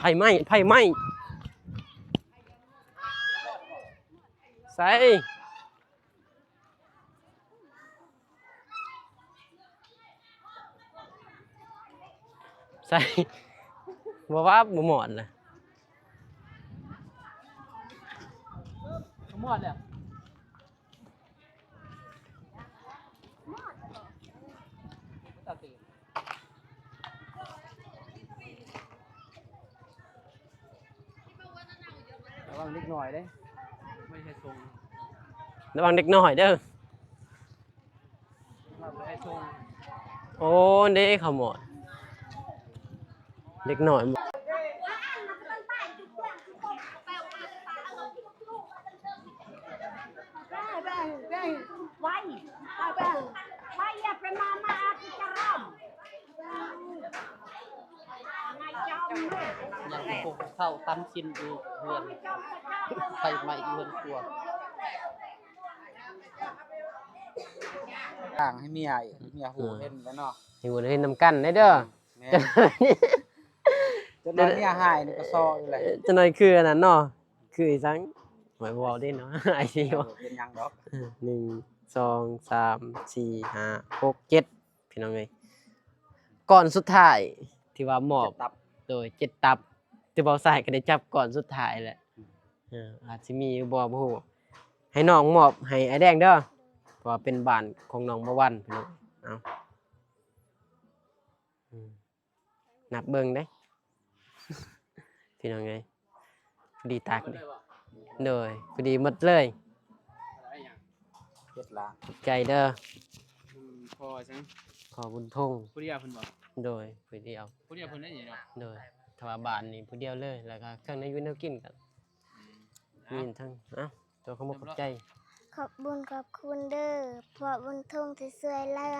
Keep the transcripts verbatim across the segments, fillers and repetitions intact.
ไฟไหม้ ไฟไหม้ ใส่ ใส่ บ่ว่าบ่หมดนะ หมดแล้ว ระวังเด็กน้อยเด้ ไม่ใช่ทรง ระวังเด็กน้อยเด้อ ไม่ใช่ทรง โอ้ เด้ขโมย เด็กน้อย ยังพวกเข้าตั้งกินอยู่เฮือน ไฟไหม้อยู่เฮือนครัว ต่างให้เมียอีก เมียฮู้ เออ เห็นแล้วเนาะ ให้ฮู้เห็นนำกันเด้อ แม่น จนว่าเมียหายนี่ก็ซออยู่แหละ จักหน่อยคืออันนั้นเนาะ คืออีสัง หมายบ่เว้าเด้เนาะ ไอ้สิ เออ เป็นหยังดอก เออ หนึ่ง สอง สาม สี่ ห้า หก เจ็ด พี่น้องเอ้ย ก้อนสุดท้ายที่ว่ามอบ เจ็ดตับ โดยเจ็ดตับ ที่เบาสายก็ได้จับก้อนสุดท้ายแหละ เออ อาจสิมีอยู่บ่ บ่ฮู้ ให้น้องมอบให้อ้ายแดงเด้อ เพราะว่าเป็นบ้านของน้องบ่วันพี่น้อง เอา อืม นับเบิ่งเด้ พี่น้องเอ้ย พอดีตักเด้ โดย พอดีหมดเลย เจ็ดล้าน ขอบใจเด้อ อืม พ่อจัง พ่อบุญทง ผู้เดียวเพิ่นบ่ โดย ผู้เดียว ผู้เดียวเพิ่นได้นี่เนาะ โดย ถ้าว่าบ้านนี่ผู้เดียวเลย แล้วก็เครื่องในอยู่แนวกินก็ อืม มีทั้ง เอ้า ตัวขอบคุณขอบใจ ขอบบุญขอบคุณเด้อ พ่อบุญทงที่ช่วยเหลือ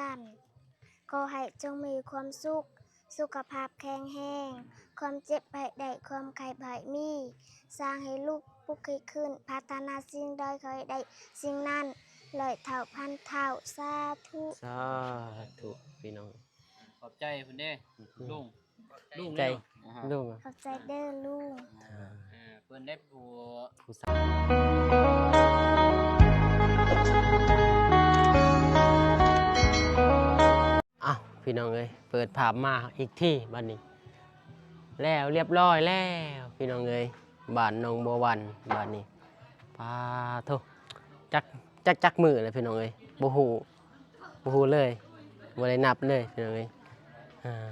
ขอให้จงมีความสุข สุขภาพแข็งแรง ความเจ็บบ่ให้ได้ ความไข้บ่ให้มี สร้างให้ลุก ปลุกให้ขึ้น พัฒนาสิ่งใดขอให้ได้สิ่งนั้น ร้อยเท่าพันเท่า สาธุ สาธุ พี่น้อง ขอบใจเพิ่นเด้ อืม ลุง ลุง ใจ เด้อ ลุง ขอบใจเด้อลุง อ่า เออ เพิ่นได้ผู้ ผู้สาว อ้าว พี่น้องเอ้ย เปิดภาพมาอีกทีบัดนี้ แล้วเรียบร้อยแล้ว พี่น้องเอ้ย บ้านหนองบัววัน บัดนี้ ปาโธ่ จัก จัก จักมื้อแล้ว พี่น้องเอ้ย บ่ฮู้ บ่ฮู้เลย บ่ได้นับเลย พี่น้องเอ้ย อ่า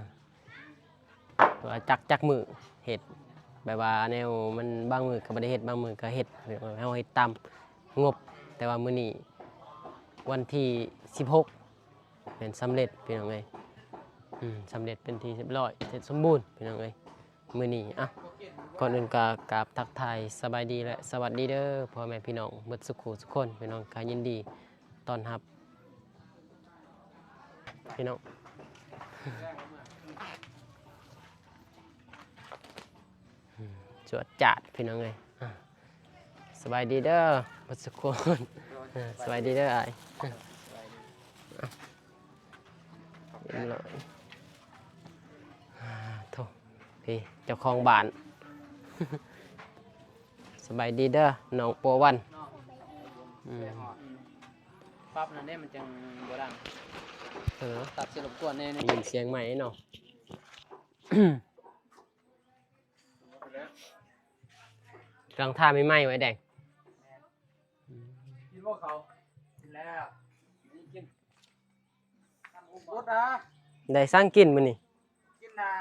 ว่าจัก จักมื้อเฮ็ด แบบว่าแนวมันบางมื้อก็บ่ได้เฮ็ด บางมื้อก็เฮ็ด เฮาเฮ็ดตามงบ แต่ว่ามื้อนี้วันที่สิบหก แม่นสำเร็จพี่น้องเอ้ย อืม สำเร็จเป็นที่เรียบร้อย เสร็จสมบูรณ์พี่น้องเอ้ย มื้อนี้ อ่ะ ก่อนอื่นก็กราบทักทายสบายดีและสวัสดีเด้อ พ่อแม่พี่น้องเบิดสุขุสุคน พี่น้องก็ยินดีต้อนรับ พี่น้อง อืม จวดจาดพี่น้องเอ้ย อ่ะ สบายดีเด้อเบิดสุขุคน อ่ะ สบายดีเด้ออ้าย อ่ะ เรียบร้อย อ่า โธ่ พี่เจ้าของบ้าน สบายดีเด้อ น้องบัววัน อืม ปรับนั่นเด้มันจังบ่ดัง เออ ตัดเสียงรบกวนแน่ ได้ยินเสียงไหมเนาะ กำลังทาใหม่ๆไว้แดง กินบ่เขา กินแล้ว กิน บดนะ ได้สั่งกินมื้อนี้ กินน่ะ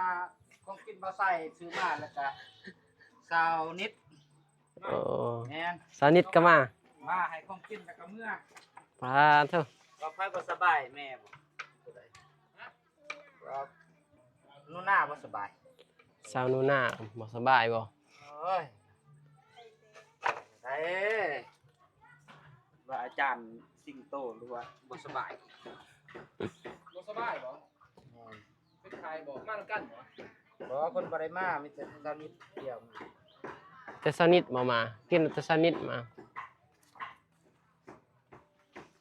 ของกินบ่ใส่ซื้อมาแล้วก็ สาวนิด โอ้ แม่น สาวนิดก็มา มาให้ของกินแล้วก็เมือ ปาโธ่ ว่าไผบ่สบายแม่บ่ ผู้ใด ว่าหนูนาบ่สบาย สาวหนูนาบ่สบายบ่ โอ้ย ไอ้ ว่าอาจารย์สิงโตหรือว่าบ่สบาย บ่สบายบ่ แม่น เป็นไข้บ่ มานำกันบ่ บ่ เพิ่นบ่ได้มา มีแต่สาวนิดเดียวมา แต่สาวนิดบ่มา กินแต่สาวนิดมา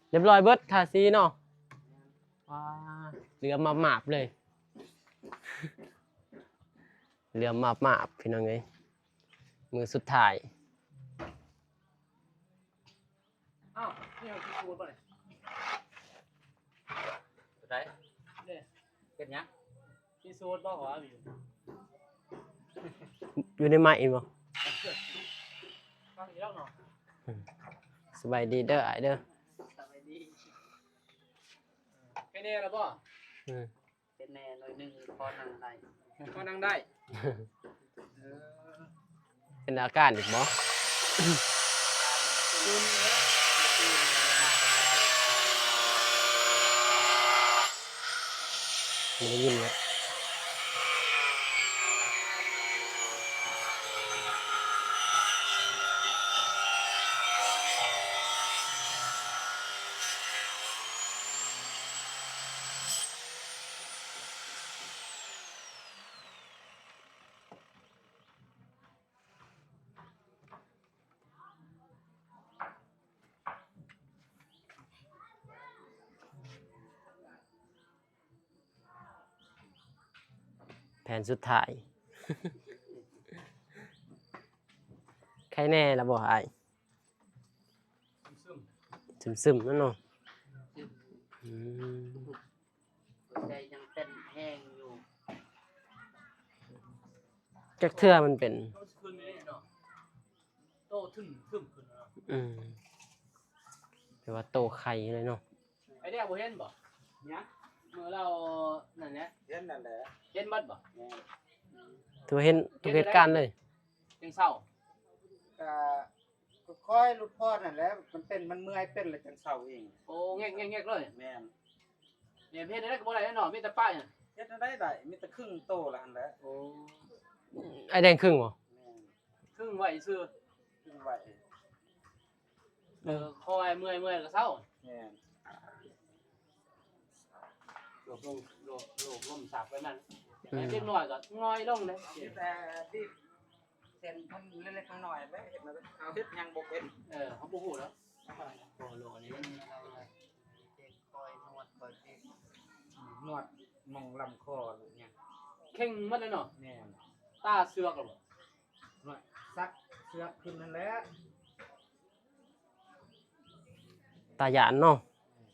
เรียบร้อยเบิด ทาสีเนาะ ว้า เหลือมาหมาบเลย เหลือมาบมาบพี่น้องเอ้ย มือสุดท้าย อ้าว นี่เอาที่สูตรป่ะเนี่ย ตัวใด เนี่ย เป็นหยัง ที่สูตรบ่ ขออยู่ อยู่ในไม้บ่ ฟังอีกแล้วเนาะ สบายดีเด้ออ้ายเด้อ สบายดี แค่นี้แล้วบ่ อืม เป็นแน่หน่อยหนึ่ง พอนั่งได้ พอนั่งได้ เออ เป็นอาการอีกบ่ ไม่ได้ยินเลย แผนสุดท้าย ใครแน่ละบ่อ้าย ซึมๆ นั่นเนาะ อืม หัวใจยังเต้นแฮงอยู่ จักเทื่อมันเป็น โตขึ้นเลยเนาะ โตทึ่มๆ ขึ้นเนาะ อืม แต่ว่าโตไข่เลยเนาะ ไอ้เนี่ยบ่เห็นบ่ เนี่ย เมื่อเรานั่นแหละ เห็นนั่นแหละ เห็นหมดบ่ แม่น ถือว่าเห็นทุกเหตุการณ์เลย จังเศร้า ก็ค่อยหลุดพ้นนั่นแหละ มันเป็น มันเมื่อยเป็นแล้วจังเศร้าเอง โอ้ แงกๆๆ เลย แม่น เนี่ยเฮ็ดได้ก็บ่ได้เนาะ มีแต่ป้ายน่ะ เฮ็ดได้ได้ มีแต่ครึ่งโตแล้วหั่นแหละ โอ้ ไอ้แดงครึ่งบ่ แม่น ครึ่งไว้ซื่อ ครึ่งไว้ เออ คอยเมื่อยๆ ก็เซา แม่น โลกลม โลก โลกลมสาบไปนั่น อืม เด็กน้อยก็ง่อยลงเลย แต่ดิ เส้นมันเล็กๆน้อยๆ แล้วเฮ็ดมาเอาเฮ็ดหยังบ่เป็น เออ เขาบ่ฮู้แล้ว โอ้โห นี่มัน คอยนวด คอยเช็ค นวดหม่องลำคอเนี่ย เข่งหมดเลยเนาะ แม่น ตาเสือกแล้วบ่ นวดสักเสือกขึ้นนั่นแหละ ตาย้านเนาะ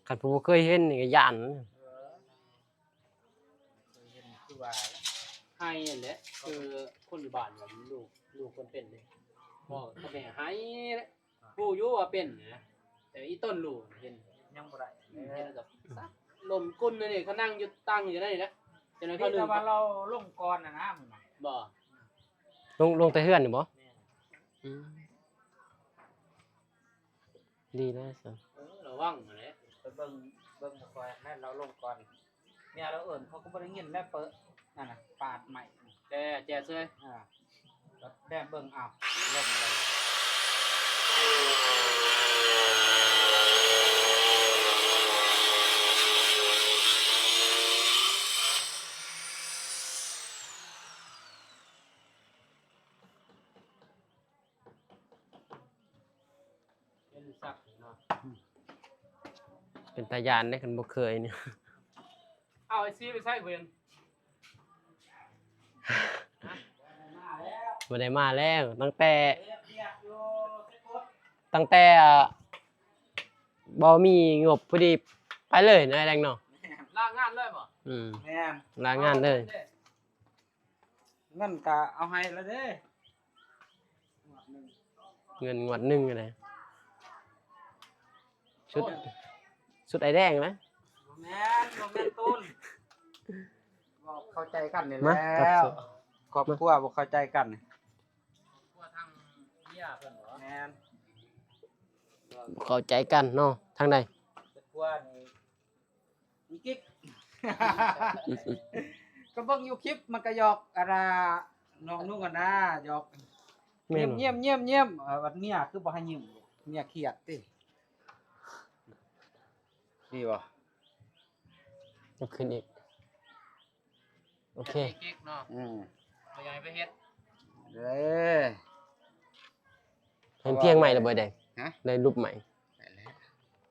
คันผู้บ่เคยเห็นนี่ก็ย้าน เออ เคยเห็นคือว่า ไห้นั่นแหละ คือคนอยู่บ้านว่าลูก ลูกคนเป็นเลย พ่อกับแม่ไห้แหละ ฮู้อยู่ว่าเป็นนะ แต่อีต้นลูกเห็น ยังบ่ได้ อืม เห็นแล้วก็สักลมกุนเลยนี่ เขานั่งอยู่ตั้งอยู่นั่นนี่นะ เจ้าหน้าที่ นี่ เขาดึง แต่ว่าเราลงก่อนน่ะนะ มึงน่ะ บ่ ลง ลงแต่เฮือนนี่บ่ แม่น อืม ดีแล้วสิ เออ ระวังนั่นแหละ ไปเบิ่ง เบิ่งคอยให้เราลงก่อน เนี่ยเราเอิ้นเขาก็บ่ได้ยินแล้ว เปิดนั่นน่ะ ปาดใหม่ แจ้ แจ้เซย อ่า แล้วแดดเบิ่ง อ้าว ลมเลย เป็นสักเนาะ เป็นตาย้านเด้ คันบ่เคยเนี่ย เอาไอ้ซีไปใส่เวียน บ่ได้มาแล้ว ตั้งแต่ ตั้งแต่ อ่า บ่มีงบพอดีไปเลยนะแดงเนาะ ลางานเลยบ่ อืม แม่น ลางานเลย เงินก็เอาให้แล้วเด้ เงินงวดหนึ่งอะไร ชุด ชุดไอ้แดงนะ บ่แม่น บ่แม่นตูน บ่เข้าใจกันนี่แหละ มาครับ ครอบครัวบ่เข้าใจกัน ครอบครัวทางเมียเพิ่นบ่ แม่น บ่เข้าใจกันเนาะ ทางใด ครอบครัวนี่ มีกิ๊ก ก็เบิ่งอยู่คลิปมันก็หยอกอะนะ น้องนุ่งอะนะ หยอก แม่น เยี่ยม เยี่ยม เยี่ยม เอ่อ บัดเมียคือบ่ให้ยิ้ม เมียเครียดติ ดีบ่ ยกขึ้นอีก โอเค เฮ็ดเก๊กๆเนาะ อืม บ่อยากให้ไปเฮ็ด เด้อ เห็นเพียงใหม่แล้วบ่แดง ฮะ ได้รูปใหม่ ได้แล้ว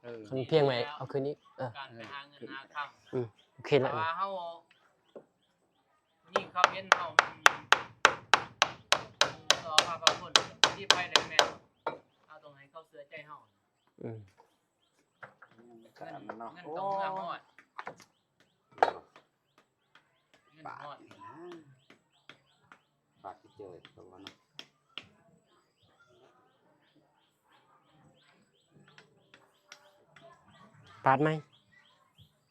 เออ เห็นเพียงใหม่ เอาขึ้นอีก เออ การไปหาเงินหาคำ อืม โอเคแล้ว แต่ว่าเฮา ผู้หญิงเขาเห็นเฮามัน ที่ไปเลยแม่น เอาตรงไหนเข้าเสื้อใจเฮา อืม เงิน เงินต้องเมือฮอด เงินฮอด ปาดที่เจอตัวนั้น ปาดไหม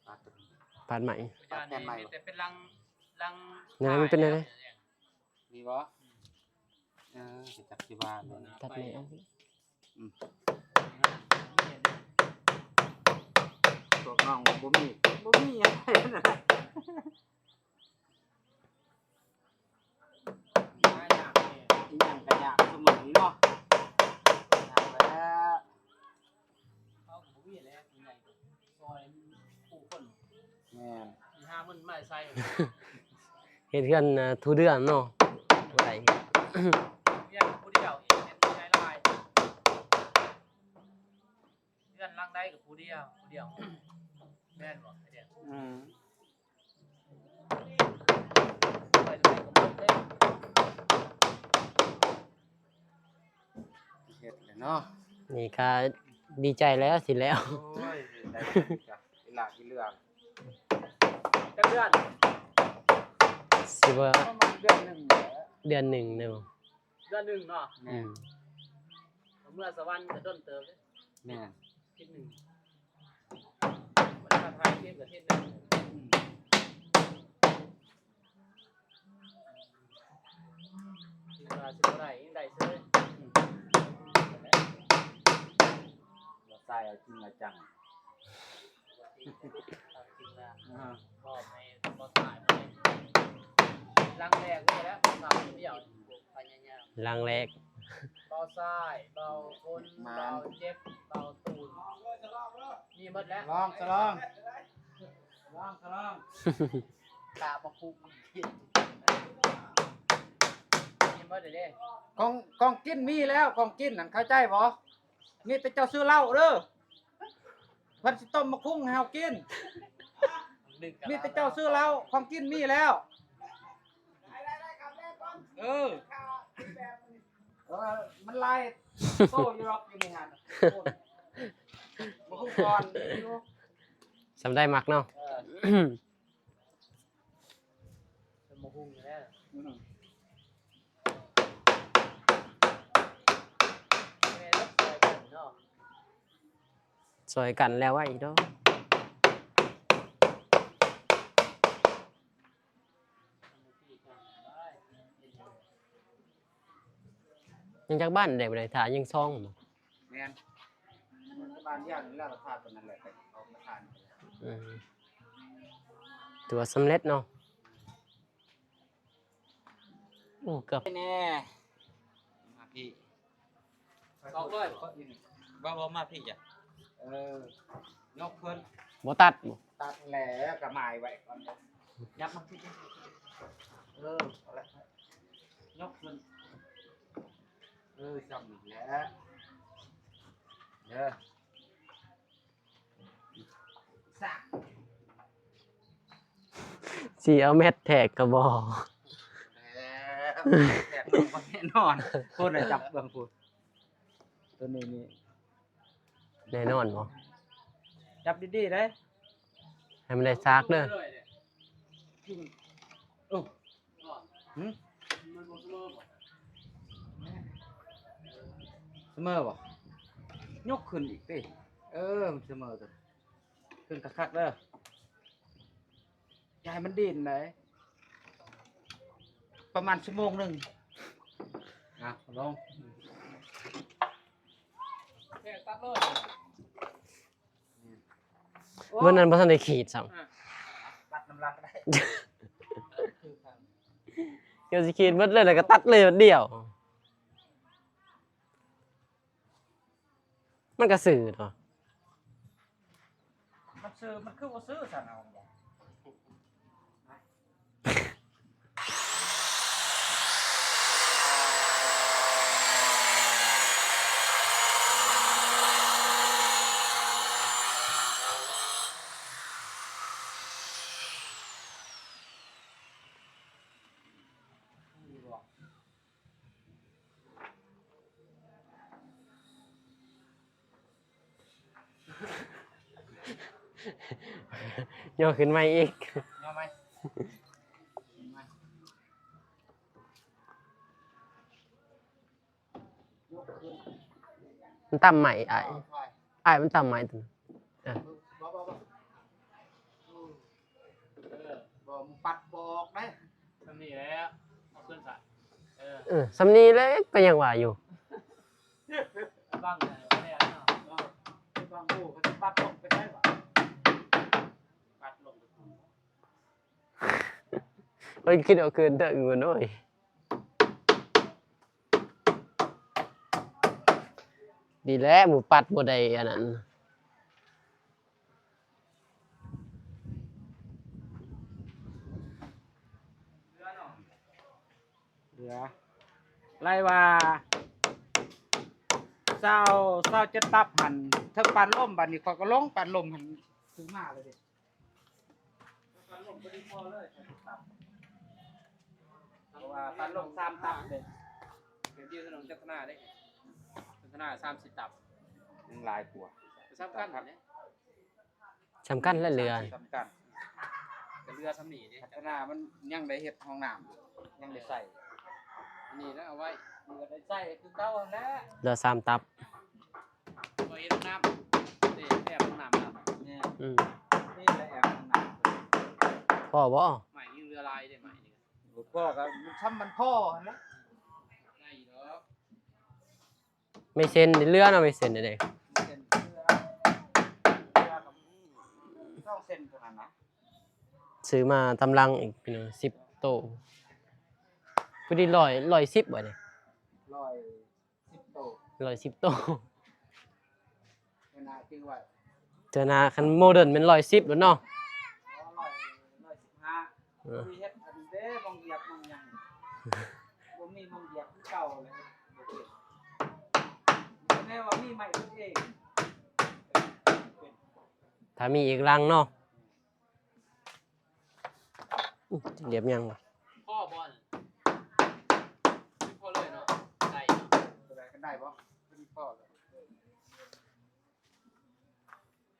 ปาดตัว ปาดไหม ปาดแผ่นใหม่ แต่เป็นลัง ลัง เนี่ยมันเป็นอะไร นี่บ่ เออ จักสิว่าเลย ตัดไหม อืม พวกน้องบ่มี บ่มีอะไรนะ อีหยังก็ยากสมัยเนาะ ยากแล้ว เขาก็บ่มีแหละผู้ใหญ่ก็ซอยผู้คน แม่น มีห้าหมื่นมาใส่ เฮ็ดเฮือน เอ่อ ทุเดือนเนาะ บ่ได้ เรียนผู้เดียวอีก เป็นผู้ใหญ่หลาย เฮือนหลังใดก็ผู้เดียว ผู้เดียว แม่นบ่ไอ้เดียว อืม ไปไสก็หมดเลย เฮ็ดเลยเนาะ นี่ก็ดีใจแล้วสิแล้ว โอ้ย ได้จ้ะ อีหลาอีเหลือง จักเดือน สิว่า ประมาณเดือนหนึ่งแหละ เดือนหนึ่งเนาะ เดือนหนึ่งเนาะ แม่น อืม เมื่อสวรรค์ก็โดนเติบ แม่น อาทิตย์หนึ่ง วันละไทยเทียบกับอาทิตย์หนึ่ง อืม คิดว่าสิบ่ได้ ยังได้เฉย อืม บ่ใส่เอาจริงเอาจัง อ่า มอบให้บ่ตายเลย หลังแรกนี่แหละ บ่ตายคนเดียว พยายาม หลังแรก เบาซ้าย เบาคน หมาน เบาเจ็บ เบาตูน มีหมดแล้ว ลอง สลอง ลอง สลอง ตาบ่คุก มีหมดเลยเด้ ของ ของกินมีแล้ว ของกินนั่นเข้าใจบ่ มีแต่เจ้าซื้อเหล้าเด้อ เพิ่นสิต้มบักหุ่งให้เฮากิน มีแต่เจ้าซื้อเหล้า ของกินมีแล้ว เออ เออ มันหลายโตอยู่ดอกอยู่นี่หั่น บักหุ่งก่อนอยู่ สำได้มักเนาะ เออ เป็นบักหุ่งอยู่แล้ว อืม แม่นซอยกันเนาะ ซอยกันแล้วว่าอีกเนาะ ยังจักบ้านได้บ่ได้ ถ้ายังซองบ่ แม่น บ้านเดียวนี่แหละ ราคาตัวนั้นแหละ เอามาทาน อืม ถือว่าสำเร็จเนาะ โอ้ เกือบ แน่ มาพี่ ตอกเลย บ่ บ่ มาพี่จ้ะ เออ ยกขึ้น บ่ตัดบ่ ตัดแล้วก็หมายไว้ก่อน ยับมาพี่ เออ เอาละ ยกขึ้น เออ จำอีกแล้ว เด้อ สิเอาแมทแทกกะบ่ แทกมันบ่แน่นอน พูดเลย จับเบิ่งพูด ตัวนี้นี่ แน่นอนบ่ จับดีๆ เด้ ให้มันได้ซากเด้อ โอ้ หึ เสมอบ่ ยกขึ้นอีกติ เออ มันเสมอตัว ขึ้นคักๆ เด้อ อย่าให้มันดิ้นเลย ประมาณชั่วโมงหนึ่ง อ่ะ ลอง แทกตัดเลย มื้อนั้นบ่ทันได้ขีดซ้ำ อ่ะ ตัดน้ำลักได้ เดี๋ยวสิขีดหมดเลย แล้วก็ตัดเลยบัดเดียว มันก็ซื่อเนาะ มันซื่อ มันคือบ่ซื่อซั่นเอาบ่ นี่บ่ ย่อขึ้นมาอีก เอาไหม มันต่ำใหม่อ้าย อ้ายมันต่ำใหม่ตัวนั้น อ่ะ บ่ บ่ บ่ อืม เออ บ่ มึงปัดบ่ออกนะ สำนี่แหละ เอาขึ้นซะ เออ เออ สำนี่แหละก็ยังว่าอยู่ บังเลย บ่ได้แล้วเนาะ เออ บัง โอ้ เขาจะปัดลงไปได้หวะ ปัดลงไป เพิ่นคิดเอาคืนเด้อ เงินโอ้ย ดีแล้วหมู่ปัดบ่ได้อันนั้น เหลือ ไล่ว่า ซาว ซาวเจ็ดตับหั่น เทิงปานลม บัดนี้ข้อยก็ลงปานลมหั่น ซื้อมาเลยเด้ ปานลมพอดีพอเลย ซาวเจ็ดตับ เพราะว่าปานลมสามตับเด้ เป็นที่ถนนจันทนาเด้ จันทนาสามสิบตับ ยังหลายกว่า สำคัญเด้ สำคัญและเรือ สำคัญ แต่เรือสำนีเด้ พัฒนามันยังได้เฮ็ดห้องน้ำอยู่ ยังได้ใส่ อันนี้แล้วเอาไว้ มันก็ได้ใส่คือเก่าหั่นแหละ เรือสามตับ บ่เฮ็ดห้องน้ำ นี่แอบห้องน้ำเนาะ เนี่ย อืม นี่แหละแอบห้องน้ำ พอบ่ ใหม่นี่เรือลายเด้ ใหม่นี่ บ่พอก็มันซ้ำมันพอหั่นแหละ ได้อยู่ดอก ไม่เซ็นเรือเนาะ ไม่เซ็นเด้ เซ็นเรือ เรือกับสองเซ็นเท่านั้นนะ ซื้อมาตำลังอีกพี่น้อง สิบโต พอดีร้อย ร้อยสิบบ่เนี่ย ร้อยสิบโต ร้อยสิบโต เวลาจื้อไว้ เทื่อหน้าคันโมเดิร์นแม่นร้อยสิบแล้วเนาะ อ๋อ ร้อย ร้อยสิบห้า เออ มีเฮ็ดอันเด้ มองเหยียบมองหยัง บ่มีมองเหยียบคือเก่าเลย บ่เปลี่ยน แม่ว่ามีใหม่ตัวเอง ถ้ามีอีกหลังเนาะ อื้อ เหยียบยังวะ พ่อบอล พ่อเลยเนาะ ได้เนาะ ตัวใดก็ได้บ่ เป็นพ่อเลย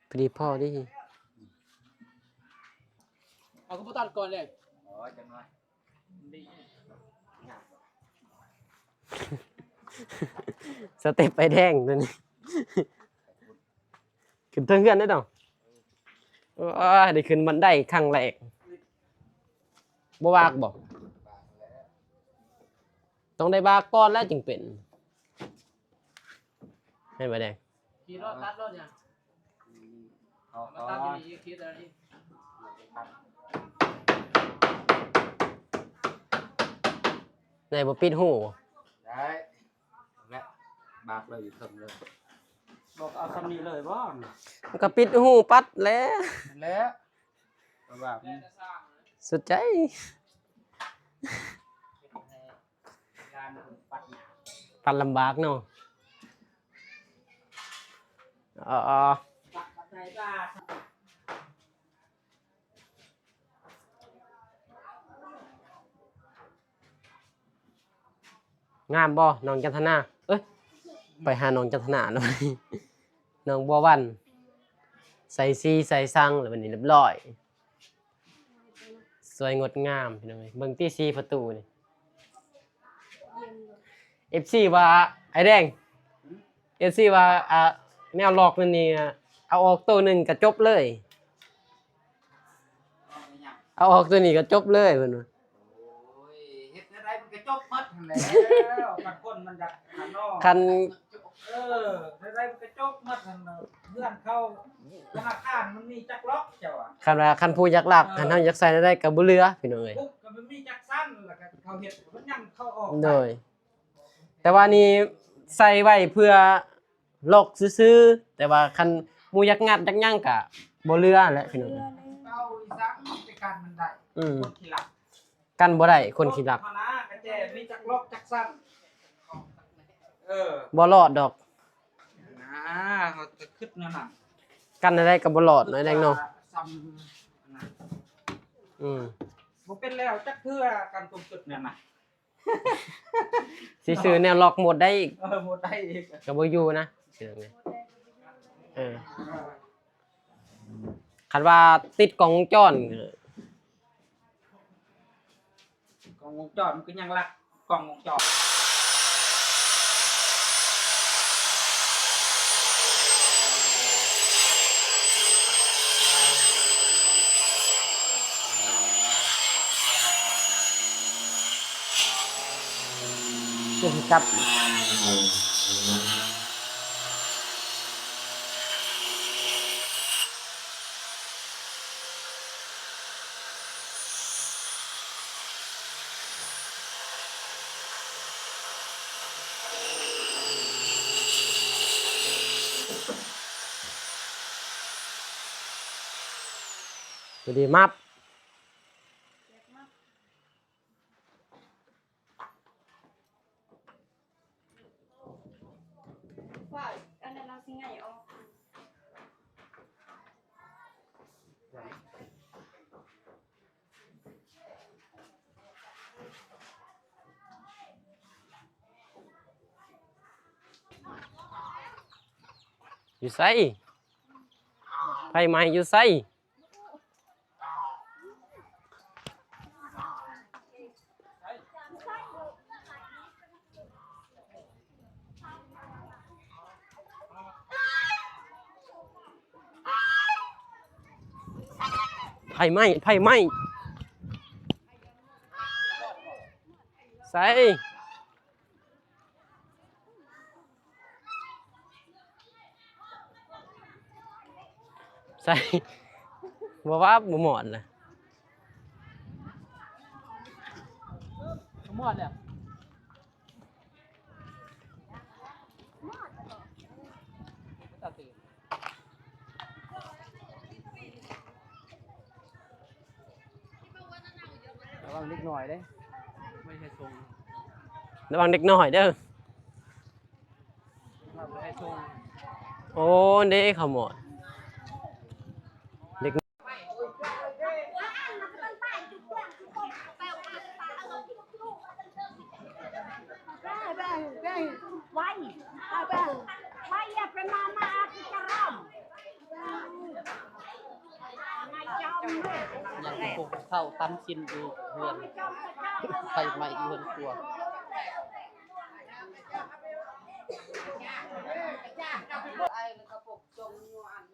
พอดีพ่อดิ เอาก็บ่ตัดก่อนเลย อ๋อ จังหน่อย สเต็ปไฟแดงตัวนี้ ขึ้นเทิงเฮือนได้ดอก โอ้ย ได้ขึ้นบันไดครั้งแรก บ่วากบ่ ต้องได้วากก่อนแล้วจึงเป็น เห็นบ่แดง ขี่รถตัดรถเนี่ย เอา เอามาตัดอยู่นี่ คิดอะไรนี่ ไหนบ่ปิดหู ได้ และบากเลยอยู่เทิงเลย บอกเอาสำนี้เลยบ่ มันก็ปิดหูปัดแล้ว และ ก็ว่ามัน สุดใจ ปัดลำบากเนาะ อ๋อ งามบ่ น้องจันทนา เอ้ย ไปหาน้องจันทนาแล้ว น้องบัววัน ใส่สีใส่ซังแล้วบัดนี้เรียบร้อย สวยงดงามพี่น้องเอ้ย เบิ่งตี้สี่ประตูนี่ เอฟซี ว่า ไอ้แดง เอฟซี ว่า อ่า แนวล็อกนั่นนี่ อ่ะ เอาออกตัวหนึ่งก็จบเลย เอาออกตัวนี้ก็จบเลยเพิ่นว่า โอ้ย เฮ็ดแนวใดมันก็จบหมดหั่นแหล้ว คันคนมันอยากหาน้อง คัน เออ แนวใดมันก็จบหมดหั่นน่ะ เฮือนเขา ธนาคารมันมีจักล็อกเจ้าอะ คันว่าคันผู้อยากลัก เออ คันเฮาอยากใส่แนวใดก็บ่เหลือพี่น้องเอ้ย ปุ๊บก็มันมีจักสั้น แล้วก็เขาเฮ็ด มันยังเข้าออกได้ โดย แต่ว่านี่ใส่ไว้เพื่อ ล็อกซื่อๆ แต่ว่าคันหมู่อยากงัดอยากหยังกะบ่เหลือแหละพี่น้อง เอาอีสังไปกันมันได้ อืม คนขี้ลัก กันบ่ได้คนขี้ลัก เท่านั้นกระแจมีจักล็อกจักสั้น เออ บ่รอดดอก นะ เขาจะคิดนั่นน่ะ กันได้ก็บ่รอดน้อยแดงเนาะ ซ้ำนะ อืม บ่เป็นแล้วจักเทื่อกันตรงจุดนั่นน่ะ สิซื้อแนวล็อกหมดได้อีก เออ หมดได้อีก ก็บ่อยู่นะ เออ เออ คันว่าติดกล้องวงจร กล้องวงจรมันก็ยังลักกล้องวงจร เดี๋ยวสิกลับ ตัวดีมับ ว่าอันนั้นเราสิไงออก อยู่ไส ไฟไหม้อยู่ไส ไฟไหม้ ไฟไหม้ ไส ไส บ่ว่าบ่หมอดนะ หมอดแล้ว ระวังเด็กน้อยเด้ ไม่ให้ส่ง ระวังเด็กน้อยเด้อ ไม่ให้ส่ง โอ้ เด้เขาหมด เด็ก ยังคงเข้าตั้งกินอยู่เฮือน ไฟไหม้อยู่เฮือนครัว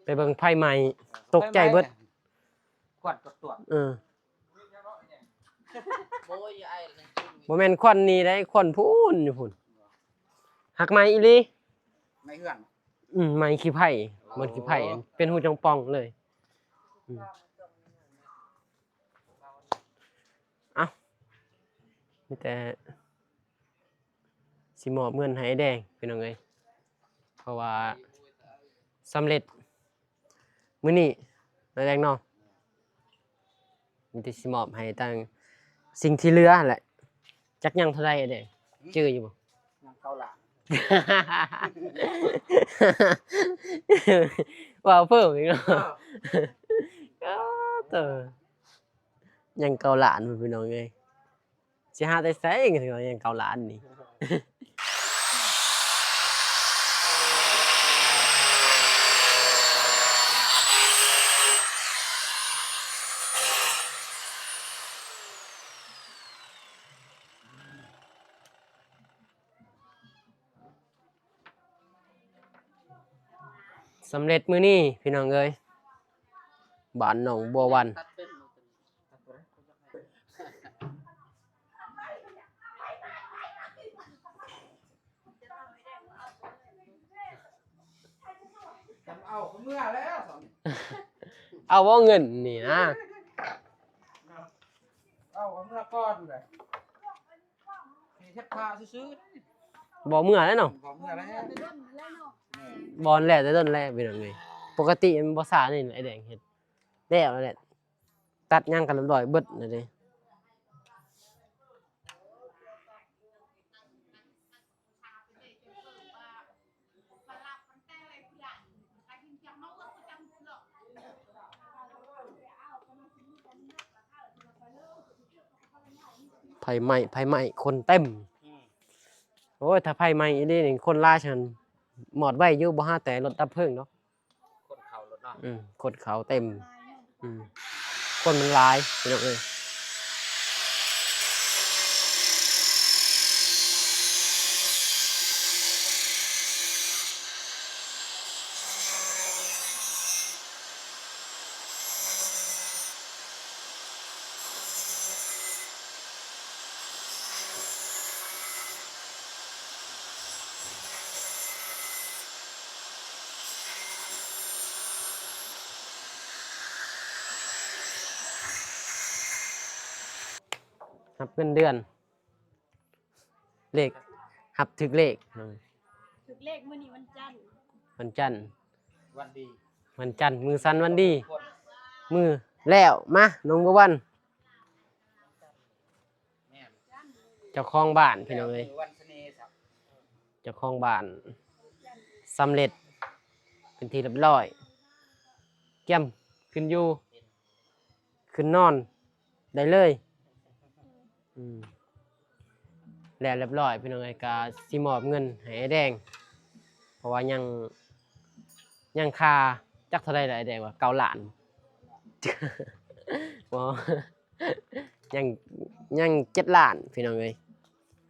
ไปเบิ่งไฟไหม้ ตกใจเบิด ควันตรวจ เออ โอ้ย ไอ้นั่น บ่แม่นควันนี่ได้ ควันพู้นอยู่พู้น หักไหม้อีหลี ไหม้เฮือน อืม ไหม้ขี้ไผ่ โอ้ เหมือนขี้ไผ่ เป็นฮูจงป่องเลย อืม เอ้า มีแต่ สิมอบเงินให้ไอ้แดง พี่น้องเอ้ย เพราะว่าสำเร็จมื้อนี้ ไอ้แดงเนาะ มีแต่สิมอบให้ตั้งสิ่งที่เหลือแหละ จักยังเท่าใดไอ้แดง จื่ออยู่บ่ ยังเก้าล้าน ว่าเพิ่มอีกเนาะ เออ อ้าว เต๋อ ยังเก้าล้าน พี่น้องเอ้ย สิหาแต่ไสเงินยังเก้าล้านนี่ สำเร็จมื้อนี้พี่น้องเอ้ย บ้านหนองบัววัน เอาเมื่อแล้ว เอาว่าเงินนี่นะ เอาเมื่อก่อนเลย เฮ็ดผ้าซื่อๆ บ่เมื่อแล้วเนาะ บ่เมื่อแล้ว บ่อนแล้วแต่ต้นแล้วเป็นแบบนี้ ปกติมันบ่ซ่านี่ไอ้แดงเฮ็ด แล้วนั่นแหละ ตัดหยังกันเรียบร้อยเบิดนั่นเด้ ไฟไหม้ ไฟไหม้ คนเต็ม อืม โอ้ย ถ้าไฟไหม้อีหลีนี่ คนหลายซั่น มอดไวอยู่ บ่หาแต่รถดับเพลิงเนาะ คนเข้ารถเนาะ อืม คนเข้าเต็ม อืม คนมันหลายพี่น้องเอ้ย รับเงินเดือน เลข รับถืกเลข ถืกเลขมื้อนี้วันจันทร์ วันจันทร์ วันดี วันจันทร์ มื้อสันวันดี คน มื้อแล้ว มา น้องบัววัน แม่น เจ้าของบ้านพี่น้องเอ้ย มื้อวันเสน่ห์ครับ เจ้าของบ้านสำเร็จเป็นที่เรียบร้อย เกียมขึ้นอยู่ ขึ้นนอนได้เลย อืม แล้วเรียบร้อยพี่น้องเอ้ย ก็สิมอบเงินให้อ้ายแดง เพราะว่ายัง ยังคาจักเท่าใดล่ะอ้ายแดงว่า เก้าล้าน บ่ ยัง ยังเจ็ดล้านพี่น้องเอ้ย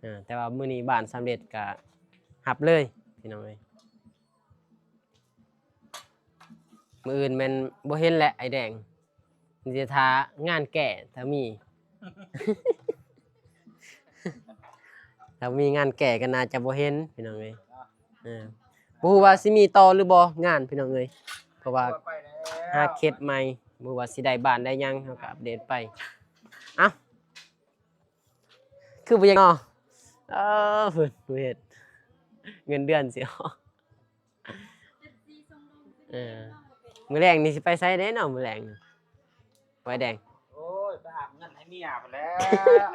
อ่า แต่ว่ามื้อนี้บ้านสำเร็จก็รับเลยพี่น้องเอ้ย มื้ออื่นแม่นบ่เห็นแหละอ้ายแดง มีแต่ถ้างานแก้ถ้ามี ถ้ามีงานแก้ก็น่าจะบ่เห็นพี่น้องเอ้ย เออ บ่ฮู้ว่าสิมีต่อหรือบ่งานพี่น้องเอ้ย เพราะว่าหาเฮ็ดใหม่ บ่ฮู้ว่าสิได้บ้านได้หยัง เฮาก็อัปเดตไป เอ้า คือบ่อยากเนาะ เออ เพิ่นบ่เฮ็ด เงินเดือนสิออก เออ มื้อแลงนี่สิไปไสเด้เนาะ มื้อแลงนี่ อ้ายแดง โอ้ย ไปอ้างเงินให้เมียพู้นแหล้ว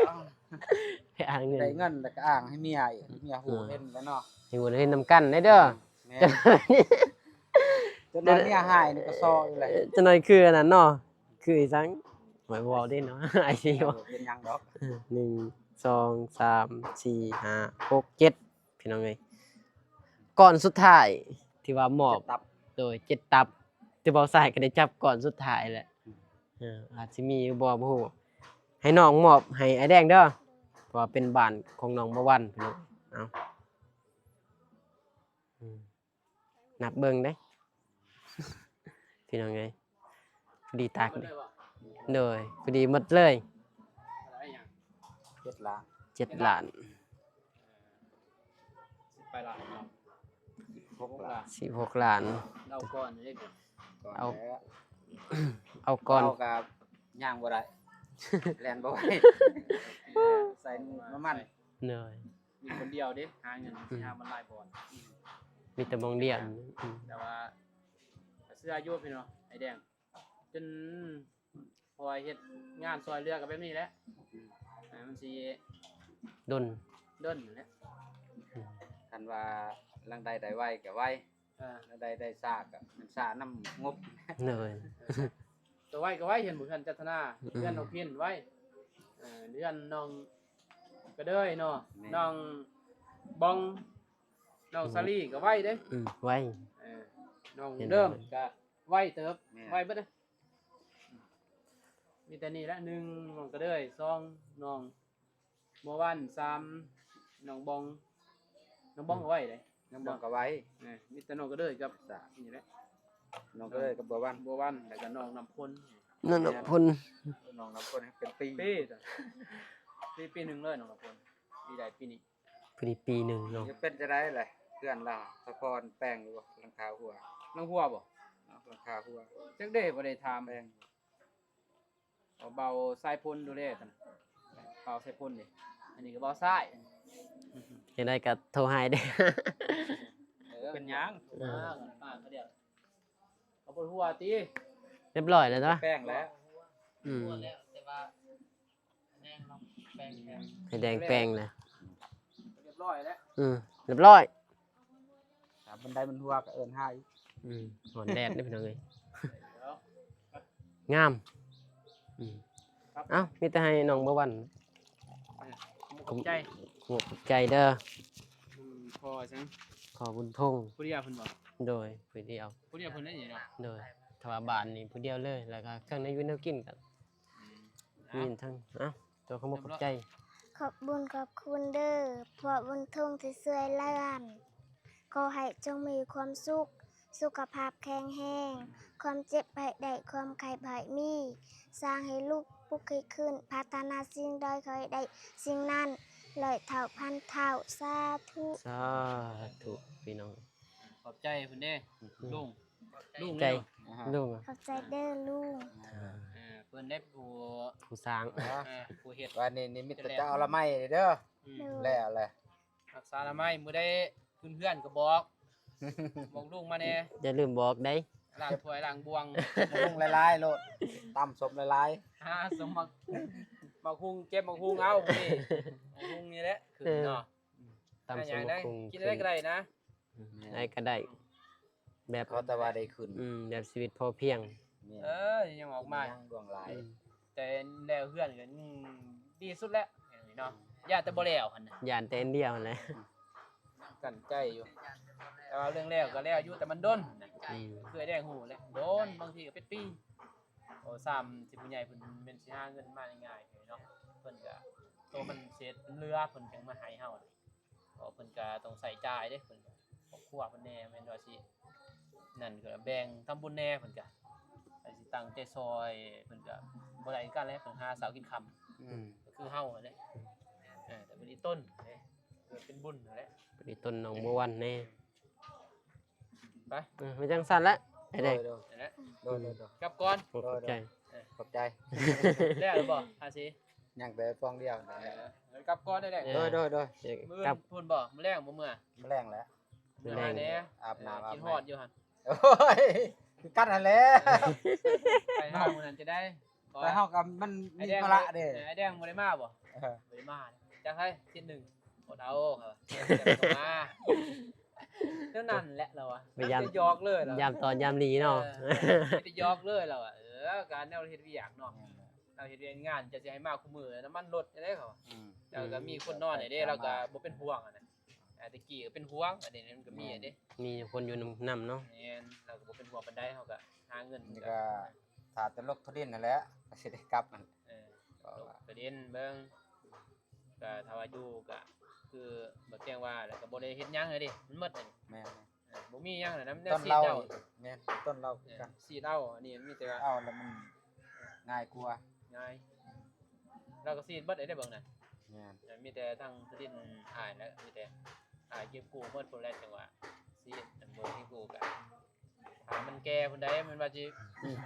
ไปอ้างเงิน ได้เงินแล้วก็อ้างให้เมียอีก เมียฮู้ เออ เห็นแล้วเนาะ ให้ฮู้เห็นนำกันเด้อ แม่น จักหน่อยเมียหายนี่ก็ซออยู่แหละ จักหน่อยคืออันนั้นเนาะ คืออีสัง หมายบ่เว้าเด้เนาะ อ้ายสิเว้า เป็นหยังดอก หนึ่ง สอง สาม สี่ ห้า หก เจ็ด พี่น้องเอ้ย ก้อนสุดท้ายที่ว่ามอบ เจ็ดตับ โดยเจ็ดตับ ที่บ่าวสายก็ได้จับก้อนสุดท้ายแหละ เออ อาจสิมีหรือบ่ บ่ฮู้ ให้น้องมอบให้อ้ายแดงเด้อ เพราะว่าเป็นบ้านของน้องบ่าววันพี่น้อง เอ้า อืม นับเบิ่งเด้ พี่น้องเอ้ย พอดีตักเด้ โดย พอดีหมดเลย เท่าไหร่หยัง เจ็ดล้าน เจ็ดล้าน สิบปลายล้านเนาะ หกล้าน สิบหกล้าน เอาก่อนเลยเด้อ ก่อน เอา แล้ว เอาก่อน เอากับย่างบ่ได้ แล่นบ่ไหว ใส่น้ำมัน เหนื่อย มีคนเดียวเด้ หาเงิน อืม สิหามันหลายบ่อน มีแต่หม่องเดียว อืม แต่ว่า เชื่ออยู่พี่น้อง อ้ายแดง จน เพราะว่าเฮ็ดงานซอยเหลือก็แบบนี้แหละ อ่า มันสิ ดน ดนนั่นแหละ อืม คันว่าหลังใดได้ไวก็ไว เออ หลังใดได้ช้าก็มันช้านำงบ เลย ตัวไวก็ไว เห็นบ่ เฮือนจันทนา อืม เฮือนน้องพินไว เออ เฮือนน้องกระเดยเนาะ แม่น น้องบอง น้องสาลีก็ไวเด้ อืม ไว เออ น้อง เห็น เดิม ไว ก็ไวเติบ แม่น ไวเบิดเด้ มีแต่นี่แหละ หนึ่ง น้องกระเดย สอง น้องบัววัน สาม น้องบอง น้องบองก็ไวเด้ น้องบองก็ไว เออ มีแต่น้องกระเดยกับ จ้ะ นี่แหละ น้องกระเดยกับบัววัน บัววัน แล้วก็น้องน้ำพล น้องน้ำพล น้องน้ำพลเป็นปี ปีจ้ะ ปี ปีหนึ่งเลยน้องน้ำพล ปีใดปีนี้ พอดีปีหนึ่งเนาะ จะเป็นจะได้เลย เพื่อนเราสะพอนแปลงอยู่บ่ หลังคาหัว หลังหัวบ่ หลังคาหัว จักเด้บ่ได้ถาม แปลง เอาเบาสายพลดูแลตัน เบาสายพลนี่ อันนี้ก็เบาซ้าย จังใดก็โทรหาเด้อ เออ เป็นหยัง เออ ปากเขาเดียว เอาปวดหัวติ เรียบร้อยแล้วเนาะ แปลงแล้ว อืม แต่ว่า แดงลองแปลงแทน ให้แดงแปลงนะ เรียบร้อยแล้ว อืม เรียบร้อย ถ้าบันไดมันหัวก็เอิ้นหาอีก อืม ฮ้อนแดดเด้อพี่น้องเอ้ย เดี๋ยว งาม อืม ครับ เอ้า มีแต่ให้น้องบัววัน ขอบใจ ขอบใจเด้อ อืม พ่อจัง พ่อบุญทง ผู้เดียวเพิ่นบอก โดย ผู้เดียว ผู้เดียวเพิ่นได้นี่เนาะ โดย ถ้าว่าบ้านนี่ผู้เดียวเลย แล้วก็เครื่องในอยู่แนวกินก็ อืม มีทั้ง เอ้า ตัวขอบคุณขอบใจ ขอบบุญขอบคุณเด้อ พ่อบุญทงที่ช่วยเรือน ขอให้จงมีความสุข สุขภาพแข็งแรง ความเจ็บให้ได้ ความไข้บ่ให้มี สร้างให้ลุกปลุกให้ขึ้น พัฒนาสิ่งใดขอให้ได้สิ่งนั้น ร้อยเท่าพันเท่า สาธุ สาธุ พี่น้อง ขอบใจเพิ่นเด้ อืม ลุง ลุง ใจ เด้อ อ่าฮะ ลุงอะ ขอบใจเด้อลุง อ่า เออ เพิ่นได้ผู้ ผู้สร้าง เออ ผู้เฮ็ด ว่านี่ นี่มิตรเจ้าอนามัยเด้อ อืม โดย แล้วแหละ รักษาอนามัย มื้อใดขึ้นเฮือนก็บอก บอกลุงมาแน่ อย่าลืมบอกเด้ ล้างถ้วยล้างบ่วง ลุงหลายๆโลด ตำส้มหลายๆ หาส้มหมาก หมากฮุ่ง เก็บหมากฮุ่งเอา นี่ หมากฮุ่งนี่แหละ ขึ้น เออ เนาะ ตำส้มหมากฮุ่ง กินอะไรก็ได้นะ อืม ได้ก็ได้ แบบ ขอแต่ว่าได้ขึ้น อืม แบบชีวิตพอเพียง แม่น เออ ยังออกมา ยังดวงหลาย อืม แต่แล้วเฮือนก็ อืม ดีสุดแล้ว เนาะ ย่านแต่บ่แล้วหั่นน่ะ ย่านแต่อันเดียวหั่นแหละ กั้นใจอยู่ แต่ว่าเรื่องแล้วก็แล้วอยู่ แต่มันดน อืม คือไอ้แดงฮู้แหละ ดน บางทีก็เป็นปี โอ้ ซ้ำสิผู้ใหญ่เพิ่นแม่นสิหาเงินมาง่ายๆเนาะ เพิ่นก็ โตมันเสร็จ มันเหลือ เพิ่นจั่งมาให้เฮา เพราะเพิ่นก็ต้องใช้จ่ายเด้ เพิ่นก็ ครอบครัวเพิ่นแหน่ แม่นว่าสิ นั่นก็แบ่งทำบุญแหน่ เพิ่นก็ อาจสิตั้งใจซอย เพิ่นก็บ่ได้คือกันแหละ เพิ่นหาเช้ากินค่ำ อืม ก็คือเฮาหั่นแหละ เออ แต่เป็นอีต้นเด้ เกิดเป็นบุญนั่นแหละ เป็นอีต้นหนองบัววันแหน่ ไป เออ ไปจั่งซั่นละ ไอ้แดง โดย โดย นั่นแหละ โดย โดย โดย กลับก่อน โอ้ ขอบใจ เออ ขอบใจ แล้วหรือบ่ ภาษี ยังแต่ฟองเดียว เออ กลับก่อนได้แหละ เออ โดย โดย โดย มื้อ ครับ พู้นบ่ มื้อแลงบ่เมื่อ มื้อแลงแล้ว มื้อแลง มื้อแลงแหน่ อาบน้ำ เออ อาบน้ำ กินฮอดอยู่หั่น โอ้ย คือกันหั่นแหละ ไปเฮามื้อนั้นจะได้ แต่เฮาก็มันมีภาระเด้ ไอ้แดงบ่ได้มาบ่ เออ บ่ได้มา จักให้ทิศหนึ่ง อดเอาครับ มา เท่านั้นแหละเราอะ ไปยาม ไปหยอกเลยเรา ยามตอนยามดีเนาะ เออ ไปหยอกเลยเราอะ เออ การแนวเฮ็ดเวียกเนาะ เราเฮ็ดเวียกงานจะสิให้มาคู่มื้อ น้ำมันลดจั่งใด๋เขา อืม แล้วก็มีคนนอนให้เด้ เราก็บ่เป็นห่วงอะนะ อ่า แต่กี้ก็เป็นห่วง อันนี้มันก็มีอะเด้ มีคนอยู่นำเนาะ แม่น เราก็บ่เป็นห่วงปานใด เฮาก็หาเงิน นี่ก็ถ้าแต่ลกทะดินนั่นแหละ ก็สิได้กลับนั่น เออ เพราะว่า ลกทะดินเบิ่ง ก็ถ้าว่าอยู่ก็คือบ่เที่ยงว่า แล้วก็บ่ได้เฮ็ดหยังเลยเด้ มันหมดเลย แม่น เออ บ่มีหยังเลยนะ มันแนว ต้น ซีด เหล้า เอา แม่น ต้นเหล้าคือกัน เออ ซีดเอา อันนี้มีแต่ว่า เอาแล้วมันง่ายกว่า ง่าย เราก็ซีดเบิดเลยเด้เบิ่งนะ แม่น เออ มีแต่ทางทะดินอ้ายแล้ว มีแต่อ้ายเก็บกู้หมดพุ่นแหละ จังหวะซีด อันบ่มีกู้ก็ ถ้ามันแก่พุ่นใด๋ มันว่าสิ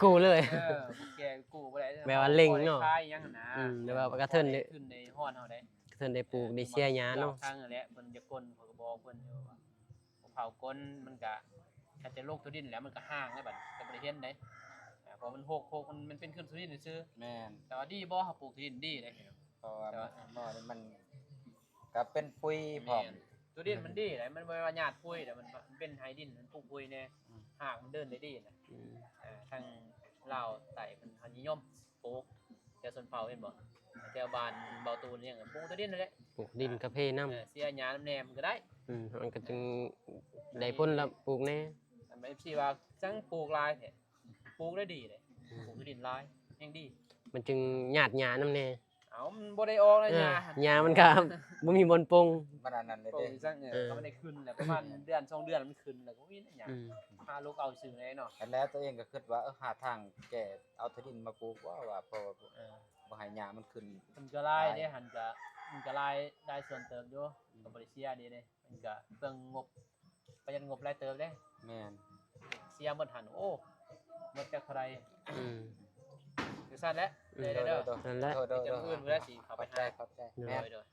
กู้เลย เออ มันแก่กู้บ่ได้ แบบว่าเร่งเนาะ บ่ได้ขายหยังหั่นนะ อืม แบบว่ากระเทินเด้ ขึ้นในฮ้อนเฮาได้ กระเทินได้ปลูกได้เสียหญ้าเนาะ ทางนั่นแหละ เพิ่นจะกลน เขาก็บอกเพิ่นอยู่ว่า เผากลนมันก็ ถ้าจะลกทั่วดินแล้วมันก็ห่างแล้วบัดนี้ ก็บ่ได้เห็นเด้ อ่า เพราะมันหก หก มัน มันเป็นขึ้นทั่วดินซื่อๆ แม่น แต่ว่าดีบ่ เฮาปลูกทั่วดินดีเด้ เพราะว่า แต่ว่า หม้อนี่มัน ก็เป็นปุ๋ยพร้อม แม่น ทั่วดินมันดีเลย มันบ่ได้ว่าหยาดปุ๋ย แต่มัน มันเป็นไฮดิน มันปลูกปุ๋ยแน่ อืม หากมันเดินได้ดีนะ อืม เอ่อ ทางลาวใต้เพิ่นเขานิยมปลูก แถวชนเผ่าเห็นบ่ แถวบ้านเบาตูนเนี่ยปลูกทั่วดินนั่นแหละ ปลูกดินกาแฟนำ เออ เสียหญ้านำแหน่มันก็ได้ อืม มันก็จึงได้ผลละปลูกแหน่ อัน เอฟซี ว่าจั่งปลูกหลายแท้ ปลูกได้ดีเลย อืม ปลูกทั่วดินหลาย แฮงดี มันจึงหยาดหญ้านำแหน่ เอ้า มันบ่ได้ออกนะ เออ หญ้า หญ้ามันก็บ่มีบ่อนปง มันอันนั้นเลย ปลูก เด้ จั่ง เออ เออ ก็มันได้ขึ้นแหละ ประมาณเดือนสองเดือนมันขึ้นแล้วก็มีนะหญ้า อืม หาลูกเอาซื่อเลยเนาะ อันแล้วตัวเองก็คิดว่า เออ หาทางแก้เอาทั่วดินมาปลูกว่า ว่า เพราะว่า เออ บ่ให้หญ้ามันขึ้น มันก็หลายเด้ หลาย หั่นก็ มันก็หลาย หลายส่วนเติบอยู่ อืม ก็บ่ได้เสียดีเด้ มันก็เปลืองงบ ประหยัดงบหลายเติบเด้ แม่น เสียหมดหั่น โอ้ หมดจักเท่าใด อืม จั่งซั่นแหละ อืม เด้อ เด้อ เด้อ นั่นแหละ เด้อ เด้อ เดี๋ยวมื้ออื่นพุ่นแหละสิเข้าไปหา ขอบใจ ขอบใจ โดย แม่น โดย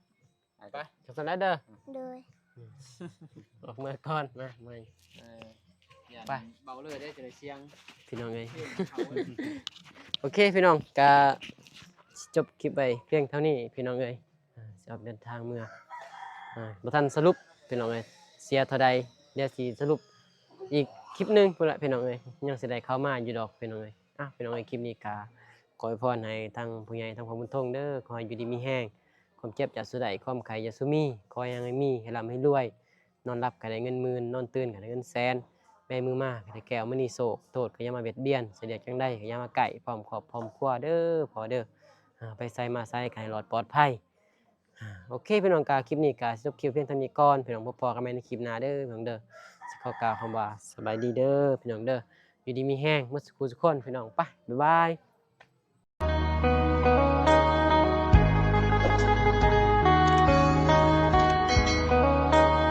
ไป จั่งซั่นแหละเด้อ โดย อืม ออกเมือก่อน มา มา เออ อย่า ไป เบาเลยเด้อ จะได้เสียง พี่น้องเอ้ย เพลงเขา โอเค พี่น้อง ก็จบคลิปไปเพียงเท่านี้ พี่น้องเอ้ย อ่า สิออกเดินทางเมือ อ่า บ่ทันสรุป พี่น้องเอ้ย เสียเท่าใด เดี๋ยวสิสรุปอีกคลิปหนึ่งพู้นละ พี่น้องเอ้ย ยังสิได้เข้ามาอยู่ดอก พี่น้องเอ้ย อ่ะ พี่น้องเอ้ย คลิปนี้ก็ขออวยพรให้ทั้งผู้ใหญ่ ทั้งพ่อบุญทงเด้อ ขอให้อยู่ดีมีแฮง ความเจ็บอย่าสู่ได้ ความไข้อย่าสู่มี ขอให้มี ให้ร่ำให้รวย นอนหลับก็ได้เงินหมื่น นอนตื่นก็ได้เงินแสน ไป มือมาก็ได้แก้วมณีโชค โทษก็อย่ามาเบียดเบียน เสด็จจังใดก็อย่ามาใกล้ พร้อมครอบพร้อมครัวเด้อพ่อเด้อ อ่า ไปไสมาไสก็ให้รอดปลอดภัย อ่า โอเค พี่น้อง กะคลิปนี้กะสิจบคลิปเพียงเท่านี้ก่อน พี่น้อง พบกันใหม่ในคลิปหน้าเด้อ พี่น้องเด้อ สิขอกล่าวคำว่าสบายดีเด้อ พี่น้องเด้อ อยู่ดีมีแฮงหมดสุขุสุขคน พี่น้อง ไป บ๊ายบาย